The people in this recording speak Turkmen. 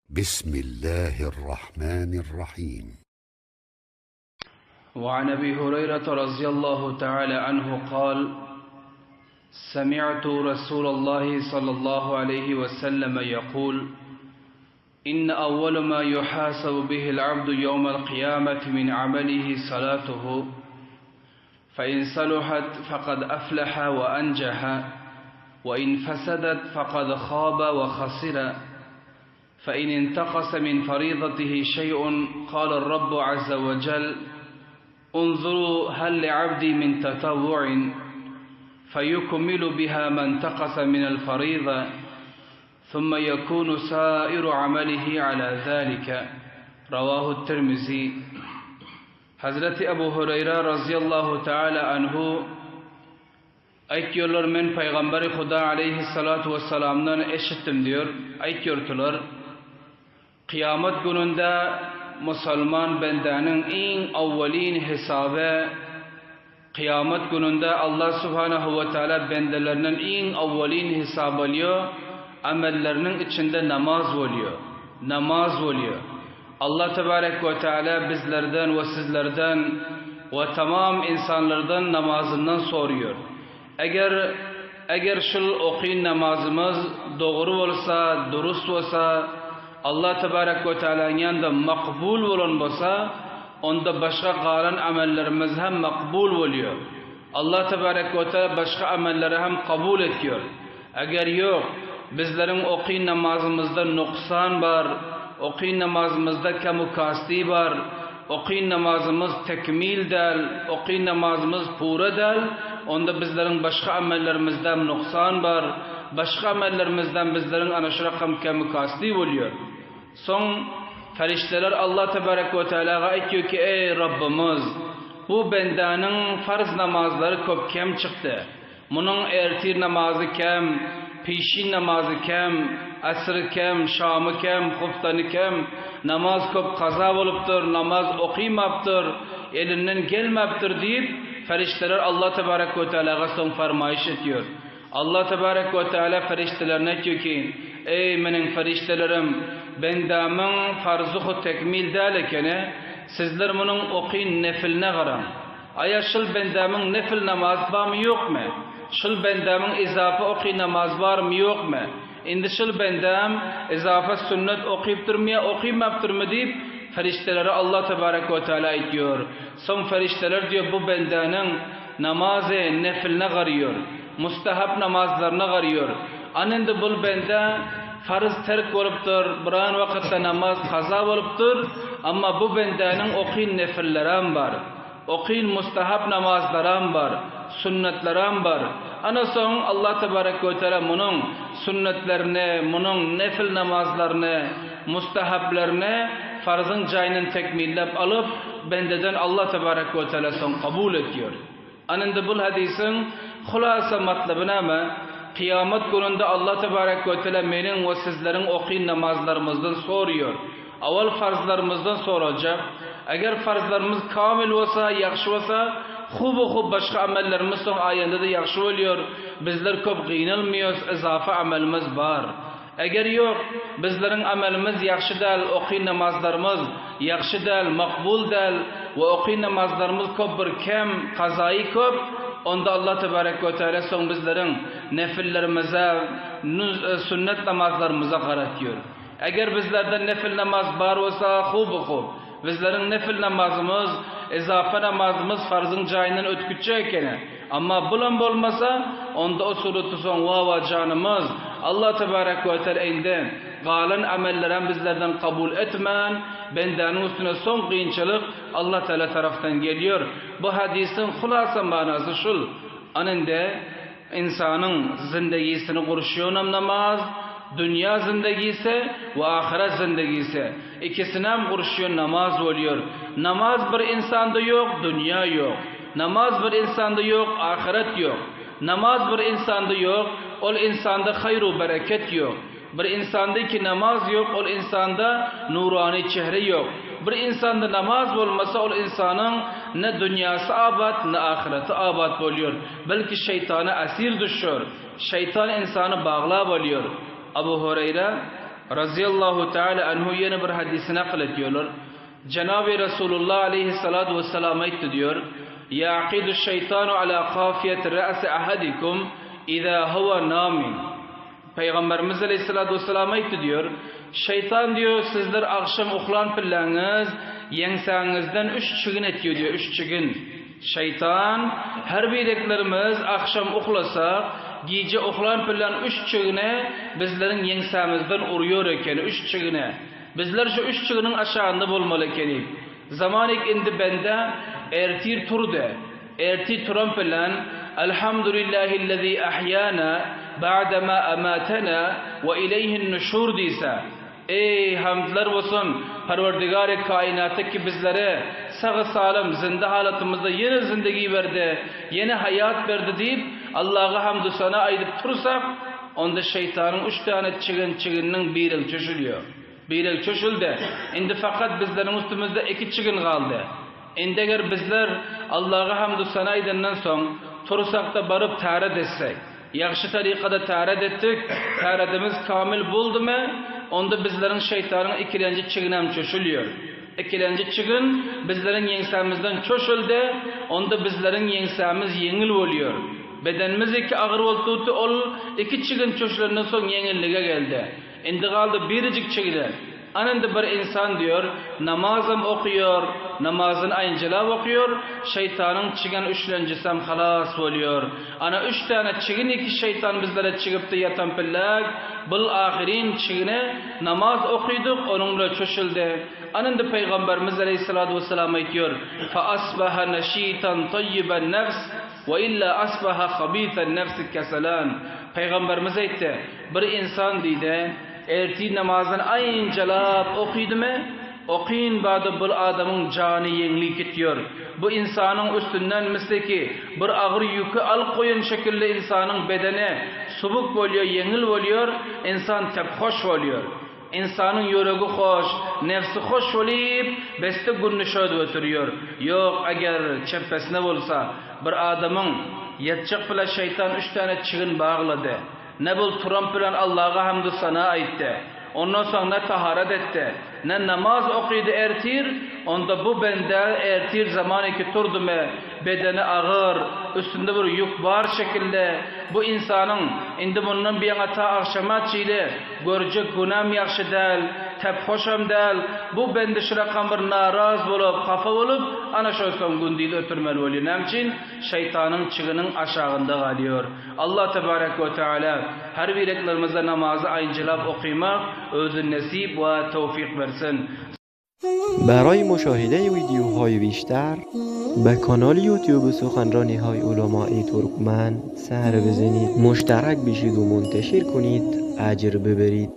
Bismillahirrahmanirrahim. وعن ابي هريره رضي الله تعالى عنه قال سمعت رسول الله صلى الله عليه وسلم يقول ان اول ما يحاسب به العبد يوم القيامه من عمله صلاته فان صلحت فقد افلح وانجح وان فسدت فقد خاب وخسر فإن انتقص من فريضته شيء قال الرب عز وجل انظروا هل لعبدي من تطوع فيكمل بها ما انتقص من الفريضة ثم يكون سائر عمله على ذلك رواه الترمذي Hazreti Ebu Hureyre razyallahu teala anhu Aýtýarlar, Men Pygamberi Huda aleýhissalatu wessalamdan eşitdim diýer, aýtýardylar, Kyýamat gününde musulman bendäniň iň awwelin hesaby Kyýamat gününde Allah subhanahu we taala bendelerinden iň awwelin hesap alýar, amelleriniň içinde namaz bolýar. Namaz bolýar. Allah tebarek we teala bizlerden we sizlerden we tamam insanlardan namazyndan soruyor. Eger eger şul okyn namazymyz dogry bolsa, durust bolsa, Allah tebarek we tealanyň ýanynda makbul bolan bolsa, onda başga galan amellerimiz hem makbul bolýar. Allah tebarek we teala başga amelleri hem kabul etýär. Eger ýok, bizleriň okyn namazymyzda nuksan bar, okyn namazymyzda kemu-kasti bar, okyn namazymyz tekmil däl, okyn namazymyz pura däl, onda bizleriň başga amellerimizdem nuksan bar, başga amellerimizdem bizleriň ana şu rakam kemu-kasti bolýar. Soň perişdeler Allah tebarek we tealaga aýtýar ki, Eý, Rabbymyz! Bu bendäniň farz namazlary köp kem çykdy. Munuň ertir namazy kem, pişin namazy kem, asry kem, şamy kem, huftany kem, namaz köp kaza bolupdyr, namaz okymapdyr, elinden gelmäpdir diýip, perişdeler Allah tebarek we tealaga soň farmaýyş etýär. Allah tebarek we teala perişdelerine aýtýar ki, Eý, meniň perişdelerim, bendämiň farzy-hu tekmil däl ekeni, sizler munuň okyn nefiline garaň. Aýa şul bendämiň nefil namaz barmy ýokmy? Şul bendämiň izafa oky namaz barmy ýokmy? Indi şul bendäm izafa sünnet okypdyrmy ýa okymapdyrmy diýip perişdelere Allah tebarek we teala aýtýar. Soň perişdeler diýýär bu bendäniň namazy nefiline garýar. Mustahap namazlaryna garýar. Ana indi bul bende farz terk bolupdyr, biran wakytda namaz kaza bolupdyr, amma bu bendäniň okyn nefilleram bar. Okyn mustahap namazlaram bar, sünnetleram bar. Ana soň Allah tebarek we teala munuň sünnetlerini, munuň nefil namazlaryny, mustahaplaryny farzyň jaýyndan tekmillep alyp, bendeden Allah tebarek we teala soň kabul etýär. Ana indi bul hadysyň hulasa matlaby näme? Kyýamat gününde Allah tebarek we teala meniň we sizleriň okyn namazlarymyzdan soraýar. Awal farzlarymyzdan sorajak. Eger farzlarymyz kamil bolsa, ýagşy bolsa, hubu-hub başga amellerimiz soň aýanda-da ýagşy bolýar. Bizler köp gynalmaýarys, yzafa amelimiz bar. Eger ýok, bizleriň amelimiz ýagşy däl, oky namazlarymyz ýagşy däl, makbul däl we oky namazlarymyz köp bir kem, kazaýy köp, onda Allah tebarek we teala soň bizleriň nefillerimize, sünnet namazlarymyza garatýar. Eger bizlerde nefil namaz bar bolsa, hubu-hub. Bizleriň nefil namazymyz, izafa namazymyz farzyň jaýyndan ötgüçjek ekeni. Amma bulam bolmasa, onda o suratda soň wa-wa janymyz, Allah tebarek we teala indi galan amellerem bizlerden kabul etmän, bendäniň üstüne soň kynçylyk Allah teala tarapdan gelýär. Bu hadysyň hulasa manasy şul. Ana indi Ynsanyň zindegisini gurşýanam namaz, dünýä zindegisi we ahyret zindegisi. Ikisinem gurşýan namaz bolýar. Namaz bir ynsanda ýok, dünýä ýok. Namaz bir ynsanda ýok, ahyret ýok. Namaz bir ynsanda ýok, ol ynsanda haýr-u bereket ýok. Bir ynsanda ki namaz ýok, ol ynsanda nurany çehre ýok. Bir ynsanda namaz bolmasa, ol ynsanyň ne dünýäsi abat, ne ahyreti abat bolýar. Belki şeýtana esir düşer. Şeýtan ynsany baglap alýar. Abu Hureýre. Razyýallahu taala anhu ýene bir hadysy nakyl edýärler. Jenaby Resulullah aleýhissalatu wessalam aýtdy diýýär, Ýaqidu şeýtanu ala kafiýeti ra'si ahadikum iza huwa namin. Pygamberimiz aleýhissalatu wessalam aýtdy diýýär, Şeýtan diýýär, sizler agşam uklan pilläňiz ýeňsäňizden üç çigin etýär diýýär, üç çigin. Şeýtan, her bireklerimiz agşam uklasak, gije uklan bilen üç çigine bizleriň ýeňsämizden urýar ekeni, üç çigine. Bizler şu üç çiginiň aşagynda bolmaly ekenik. Zamanik indi bende ertir tur-de, ertir turan bilen Elhamdülillahillezî ahýana ba'dema amatena we ileýhin nuşur diýse, Eý, hamdlar bolsun Perwerdigary kainata ki bizlere sag-salym, zinde halatymyzda ýene zindegi berdi, ýene haýat berdi diýip, Allaga hamdu-sena aýdyp tursak, onda şeýtanyň üç däne çigin çigininiň biregi çöşülýär. Biregi çöşüldi. Indi fakat bizleriň üstümizde iki çigin galdy. Indi eger bizler Allaga hamdu-sena aýdandan soň, tursakda baryp täret etsek, Ýagşy tarykada täret etdik, täredimiz kamil boldumy, onda bizleriň şeýtanyň ikilenji çiginem çöşülýär. Ikilenji çigin bizleriň ýeňsämizden çöşüldi, onda bizleriň ýeňsämiz ýeňil bolýar. Bedenimiz iki agyr bolup durdy, ol iki çigin çöşülenden soň ýeňillige geldi. Indi galdy birijik çigine. Ana indi bir ynsan diýer, namazam okaýar, namazyny aýynjalap okaýar, şeýtanyň çigen üçlenjisem halas bolýar. Ana üç däne çigin iki şeýtan bizlere çigipdi ýatan pilläk, bil ahyryn çigine namaz okydyk, onuň bile çöşüldi. Ana indi Pygamberimiz aleýhissalatu wessalam aýtýar, Fa asbaha neşitan taýýiben nefs we illa asbaha habisen nefsi keselan. Pygamberimiz aýtdy, Bir ynsan diýdi, Ertir namazyny aýynjalap okydymy, okyn bada bul adamyň jany ýeňli gitýär. Bu ynsanyň üstünden misliki bir agyr ýüki alyp goýan şekilde ynsanyň bedeni subuk bolýar, ýeňil bolýar, ynsan tep hoş bolýar. Ynsanyň ýüregi hoş, nebsi hoş bolyp, beste gününi şödüp ötürýär. Ýok, eger çepbesine bolsa, bir adamyň ýatjak bile şeýtan üç däne çigin baglady. Ne bul turan bilen Allaga hamdu sana aýtdy. Ondan soň ne taharat etdi, ne namaz okydy ertir, onda bu bende ertir zamaniki turdymy, bedeni agyr, üstünde bir ýük bar şekilde, bu ynsanyň indi mundan buýaňa ta agşama çili görjek günäm ýagşy däl, tep hoşam däl, bu bende şurakam bir naraz bolup, hapa bolup, ana şol soň gündiz ötürmeli bolýar. Näme üçin? Şeýtanyň çiginiň aşagynda galýar. Allah tebarek we teala her bireklerimize namazy aýynjylap okymak özü nesip we towfyk bersin. برای مشاهده ویدیوهای بیشتر به کانال یوتیوب سخنرانی های علمای ترکمن سر بزنید مشترک بشید و منتشر کنید اجر ببرید.